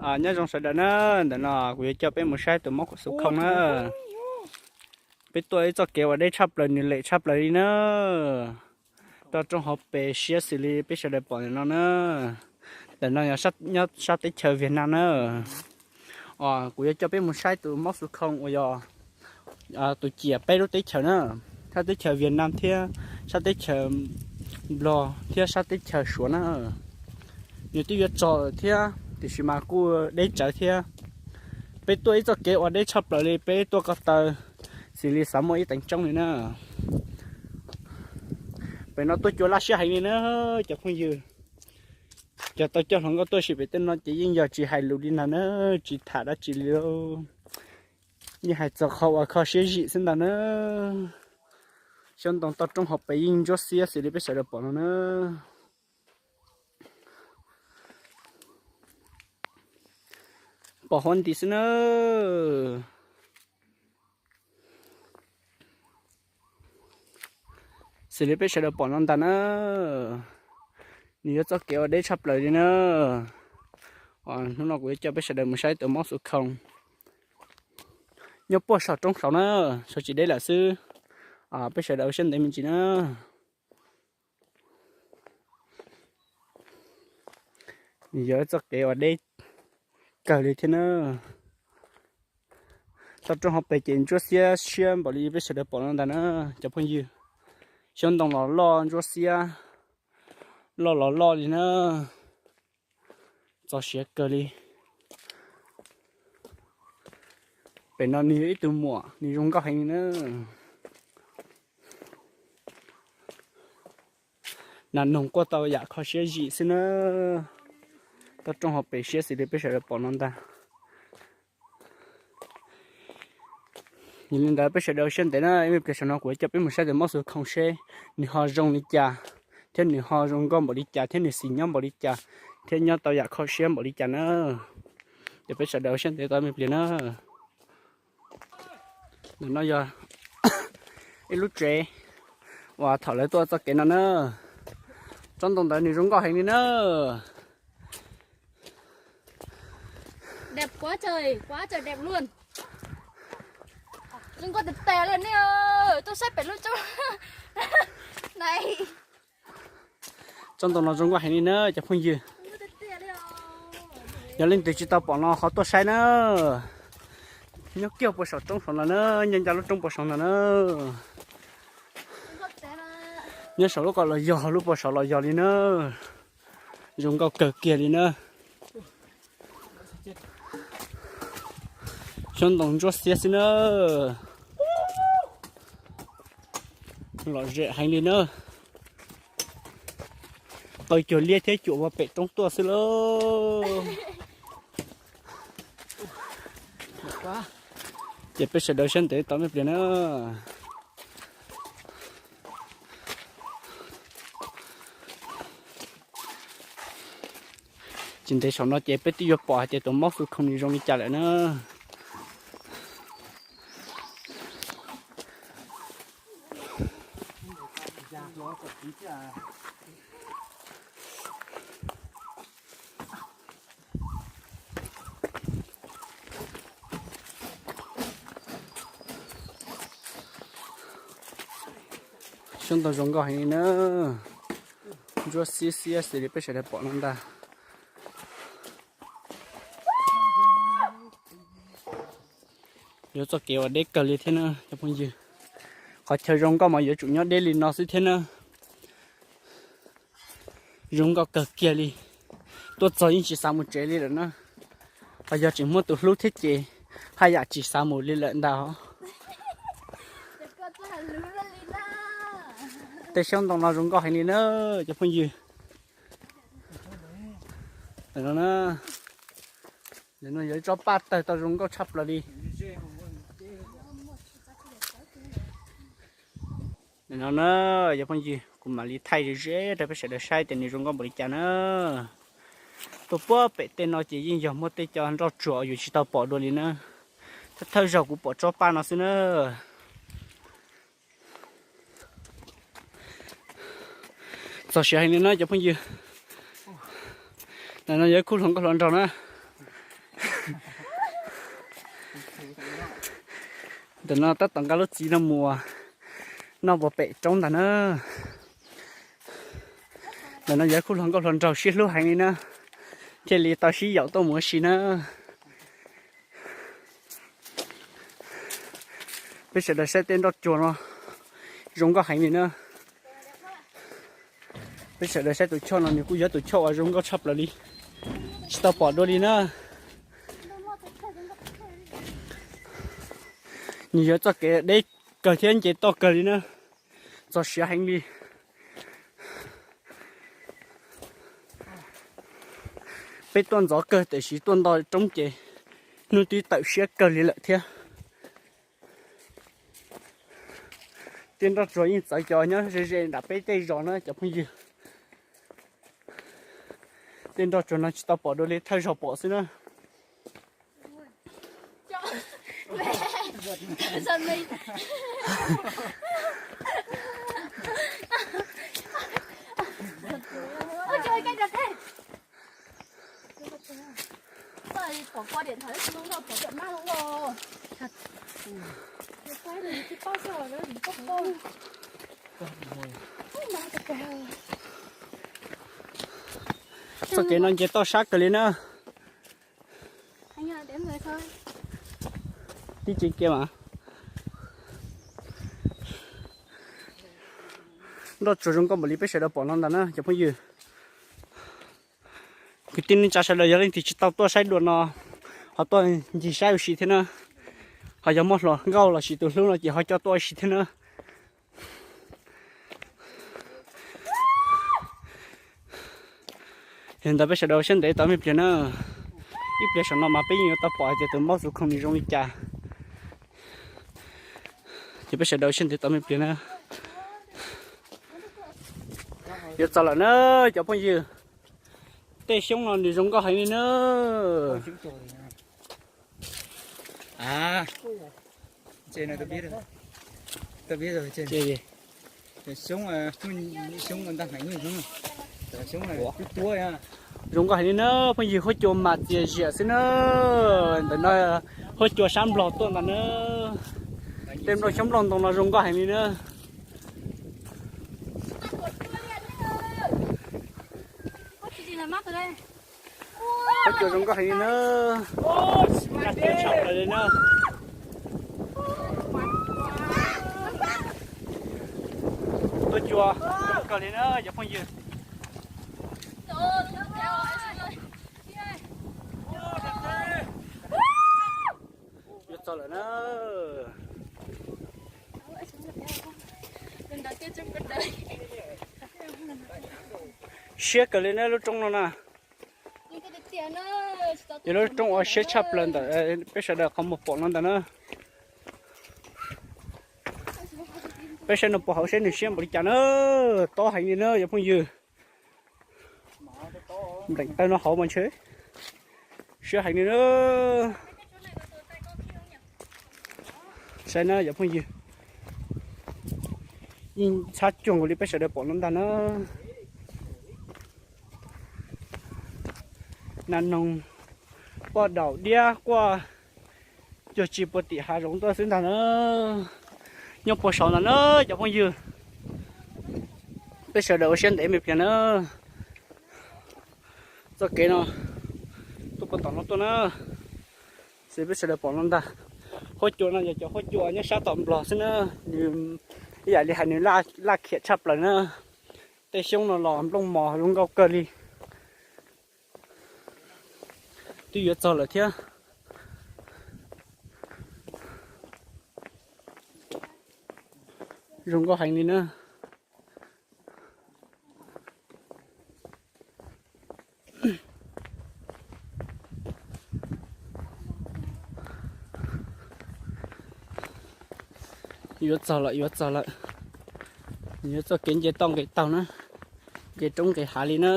Nyob zoo sawv daws na, ntawm no kuv yuav coj peb mus saib tus mob kuv xu khoo na. Peb tuaj ib txoj kev uas deb tshaj plaws, nws lem tshaj plaws li na. Toj roob hauv pes siab xws li peb sawv daws pom ntawm no na. Ntawm no yog nyob sab teb chaws Vietnam na. Kuv yuav coj peb mus saib tus mob xu khoo uas yog tus ciam peb lub teb chaws na, sab teb chaws Vietnam thiab sab teb chaws Nplog thiab sab teb chaws Suav na. Nws twb yuav txog thiab tiam sis mas kuj deb tsawv thiab. Peb tuaj ib txoj kev uas deb tshaj plaws li, peb tuaj ko taw xws li xav muaj ib teev tsoob li na. Pem no tuaj cua laj siab heev li na cov phooj ywg. Cov tau coj hluas nkauj tuaj sim pem tej no ces yeej yog tsis hais lus li ntag na, tsis tham dab tsi li. Yeej hais txog qhov uas kho siab zim xwb ntag na. Xyoob ntoo toj roob hauv pes yeej ntsuab xiab xws li peb sawv daws pom no na. Pom huab nti xwb na. Xws li peb sawv daws pom no ntag na, nws yog txoj kev uas deb tshaj plaws li na. Hnub no kuv yuav coj peb sawv daws mus saib tus mob xu khoo nyob puag saum roob saud na, saud tsis deb lawm xwb. Peb sawv daws ua siab ntev me ntsis na. Nws yog txoj kev uas deb kawg li thiab na. Toj roob hauv pes ces ntsuab xiab siab npaum li peb sawv daws pom no ntag na cov phooj ywg. Xyoob ntoo los loj ntsuab xiab, loj los loj li na. Txog siav kawg li. Pem no nws yog ib tug muam, nws zoo nkauj heev li na. Nas noog quaj tau yam kho siab zim xwb na. Toj roob hauv pes siab xws li peb sawv daws pom no ntag. Yog li ntawd peb sawv daws ua siab ntev na, ib pliag saum no kuv yuav coj peb mus saib tus mob xu khoo seb nws ho zoo li cas, thiab nws ho zoo nkauj npaum li cas, thiab nws xis nyob npaum li cas, thiab nyob tau yam kho siab npaum li cas na. Ces peb sawv daws ua siab ntev tau ib pliag na. Ntawm no yog ib lub tsev uas thaum lawv tuaj txoj kev no na. Tsob ntoo ntawd nws zoo nkauj heev li na. Zoo nkauj tes tes li nej, tuaj saib pem lub tsob na. Tsob ntoo no zoo nkauj heev li na cov phooj ywg. Yog leej twg tsis tau pom no ho tuaj saib na. Nyob kiag puag saum roob saud no na, nyob ncaj lub roob puag saud ntag na. Nyob saum lub ko los yog, lub puag saud los yog li na. Zoo nkauj kawg kiag li na. Xyoob ntoo ntsuab xiab xwb na. Lom zem heev li na. Qaws cuag liab thiab cuam ua pem roob tuaj xwb lauj. Ces peb sawv daws siab ntev tau ib pliag na. Tsis ntev saum no ces peb twb yuav pom hais tias tus mob xu khoo nws zoo li cas lawm na. Xyoob ntoo zoo nkauj heev li na. Ntsuab xiab xiab xws li peb sawv daws pom no ntag. Yuav txoj kev uas deb kawg li thiab na cov phooj ywg. Qhov chaw zoo nkauj mas yuav tsum nyob deb li no xwb thiab na. Zoo nkauj kawg kiag li. Tuaj txog yeej tsis xav mus tsev li lawm na. Ho yog tseem muaj tus hlub thiab ces haj yam tsis xav mus li lawm ntag. Tej xyoob ntoo no zoo nkauj heev li na cov phooj ywg. No yog ib tsob paj tawg tau zoo nkauj tshaj plaws li. No na, cov phooj ywg, kuv mam li thaij ze ze rau peb sawv daws saib tias nws zoo nkauj npaum li cas na. Tuaj puag pem tej no ces yeej yog muaj tej cov nroj tsuag uas yus tsis tau pom dua li na. Thawj thawj zaug kuv pom tsob paj no xwb na. Txog siav heev li na cov phooj ywg. Ntawm no yog ib khub hluas nkauj hluas nraug na. Ntawm no tab tom nqa lub txiv no mus noj puas pem roob ntag na. Ntawm no yog khub hluas nkauj hluas nraug sib hlub heev li na, thiaj li tau sib yaum tuaj mus ua si na. Peb sawv daws saib tej nroj tsuag no zoo nkauj heev li na. Peb sawv daws saib tus choj no nws kuj yog tus choj uas zoo nkauj tshaj plaws li, tsis tau pom dua li na. Nws yog txoj kev deb kawg thiab nce toj kawg li na, txog siav heev li. Peb tuaj ntxov kawg tiam sis tuaj nto roob ces hnub twb tawm siab kawg li lawm thiab. Tej nroj tsuag yeej txawv cov nyob ze ze nram peb tej zos na cov phooj ywg. Tej nroj tsuag no tsis tau pom dua li, thawj zaug pom xwb na. Txoj kev no nce toj sab kawg li na. Tib tseem kiag mas. Nroj tsuag zoo nkauj npaum li peb sawv daws pom no ntag na cov phooj ywg. Kwv tij neej tsa sawv daws yog leej twg tsis tau tuaj saib dua no, ho tuaj ncig saib ua si thiab na. Ho yog muaj hluas nkauj los sis tus hlub no ces ho coj tuaj ua si thiab na. Yog ntawd peb sawv daws ua siab ntev tos me pliag na. Ib pliag saum no mas peb yeej yuav tau pom hais tias tus npauj xuv khoom nws zoo li cas. Ces peb sawv daws ua siab ntev tos me pliag na. Yuav txog lawm na cov phooj ywg. Tej xyoob no nws zoo nkauj heev li na. Zoo nkauj heev li na phooj ywg, huab cua mas txias ziam xwb na. Ntawm no huab cua sab nplaug tuaj ntag na. Tej nplooj xyoob nplooj ntoo no zoo nkauj heev li na. Huab cua zoo nkauj heev li na. Tshaj plaws li na. Huab cua zoo kawg li na cov phooj ywg. Yuav txog lawm na. Siab kawg li na lub roob no na. Yog lub roob uas siab tshaj plaws ntawm peb sawv daws qhov muag pom no ntag na. Peb saib no puas hauv saib nws siab npaum li cas na. Tob heev li na cov phooj ywg. Npleem taw no hauv mas ntshe siab heev li na. Saib na cov phooj ywg, yeej txhab cuag nkaus li peb sawv daws pom no ntag na. Nas noog, poj daum diab quaj cuag tsis puag tim hav zoov tuaj xwb ntag na. Nyob puag saud ntag na cov phooj ywg. Peb sawv daws ua siab ntev me pliag na. Txoj kev no tuaj puag tom no tuaj na. Xws peb sawv daws pom no ntag, huab cua no yog cov huab cua nyob sab tom Nplog xwb na. Nws ib yam li hais nws laj khiam tshaj plaws na. Tej xyoob no los nplooj mos zoo nkauj kawg li. Twb yuav txog lawm thiab. Zoo nkauj heev li na. Yuav txog lawm, yuav txog lawm. Yuav txoj kev nce toj nqis taug na, nqis roob nqis hav li na.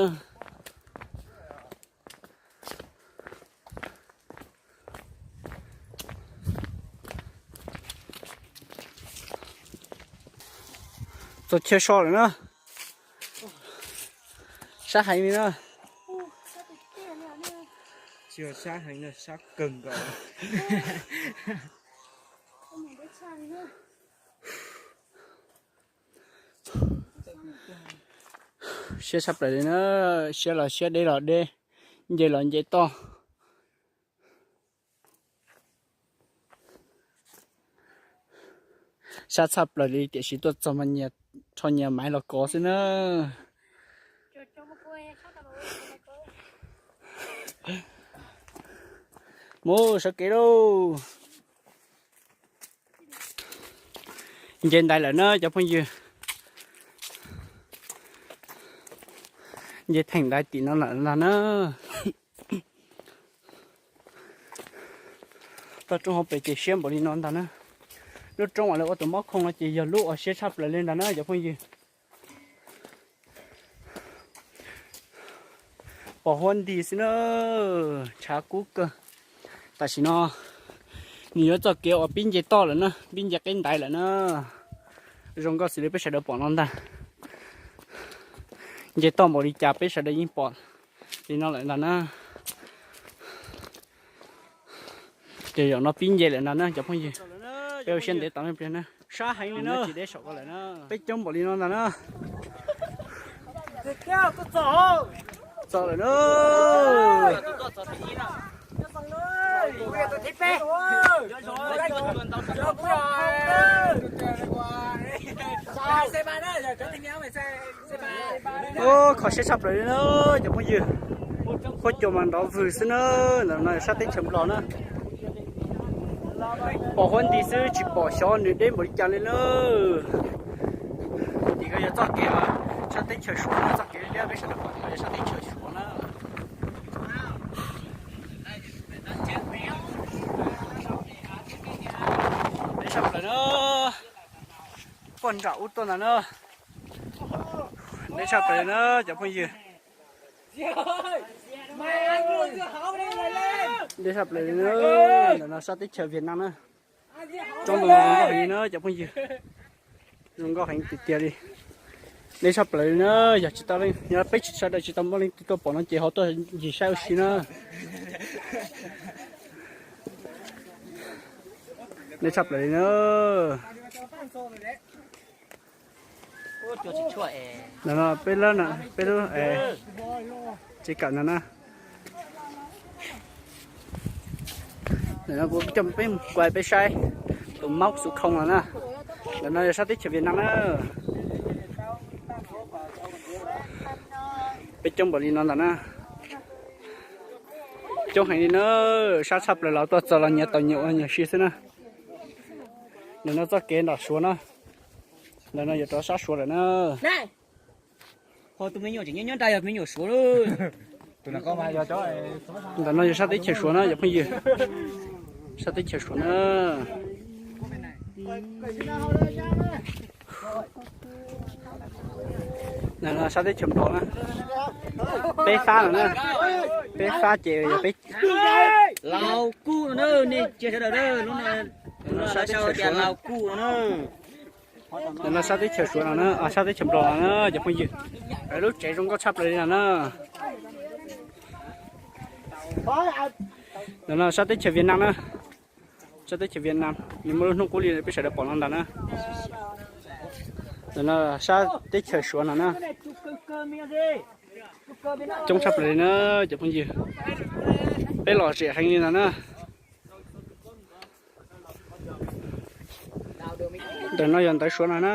Txog chaw so lawm na. Sab heev li na. Sab heev na, sab kawg nkaus. Siab tshaj plaws li na, siab los siab, deb los deb, nce los nce toj. Sab tshaj plaws li tiam sis tuaj txog mas nyias rho nyias maiv los kov xwb na. Mus sawv kev lauj. Nce ntais lawm na cov phooj ywg. Nce theem ntais tim no lawm ntag na. Toj roob hauv pes ces siab npaum li no ntag na. Lub roob uas lawv ua tus mob khoo no ces yog lub uas siab tshaj plaws li ntag na cov phooj ywg. Pom huab nti xwb na, tshav kub kawg. Tam sim no nws yuav txoj kev uas pib nce toj lawm na, pib nce qeb ntais lawm na. Zoo nkauj xws li peb sawv daws pom no ntag. Nce toj npaum li cas peb sawv daws yeej pom li no lawm ntag na. Ces zaum no pib nce lawm ntag na cov phooj ywg. Peb ua siab ntev tos nej pliag na. Sab heev li na, tsis deb saum ko lawm na. Peb coob npaum li no ntag na. Txog lawm na. Ub, kho siab tshaj plaws li na cov phooj ywg. Huab cua mas nrov vwg xwb na. Ntawm no yog sab teb chaws Nplog na. Pom huab nti xwb tsis pom xyov nws deb npaum li cas li na. Tim ko yog txoj kev sab teb chaws Suav na, txoj kev liab peb sawv daws pom yog sab teb chaws Suav na. Deb tshaj plaws na. Poj nram ub tuaj ntag na. Deb tshaj plaws na cov phooj ywg. Deb tshaj plaws li na. Ntawm no sab teb chaws Vietnam na. Roob ntawm no zoo nkauj heev li na cov phooj ywg. Zoo nkauj heev tiag tiag li. Deb tshaj plaws li na, yog tsis tau, yog peb sawv daws tsis tau muaj leej twg tuaj pom no ces ho tuaj ncig saib ua si na. Deb tshaj plaws li na. Ntawm no peb lab, peb lub tsev kawm ntawm no. Ntawm no kuv coj peb mus kuas peb saib tus maub xuv khoo no na. Ntawm no yog sab teb chaws Vietnam na. Peb coob npaum li no ntag na. Coob heev li na, sab tshaj plaws los tuaj txog los nyias tau nyias ua nyias si xwb na. Ntawm no txoj kev nram Suav na. Ntawm no yuav rov sab Suav lawm na. Ntawm no yog sab teb chaws Suav na cov phooj ywg. Sab teb chaws Suav na. Ntawm no sab teb chaws Nplog na. Peb fab no na. Peb fab ces yog peb Laus Kuj no na, nej tsiaj sawv daws na, lub no sab teb chaws Suav na. Ntawm no sab teb chaws Suav no na, sab teb chaws Nplog no na cov phooj ywg. Lub tsev zoo nkauj tshaj plaws li no na. Ntawm no sab teb chaws Vietnam na. Sab teb chaws Vietnam nws muaj lub hnub qub li peb sawv daws pom no ntag na. Ntawm no sab teb chaws Suav no na. Coob tshaj plaws li na cov phooj ywg. Peb lom zem heev li no na. Ntawm no yog ntawv Suav no na.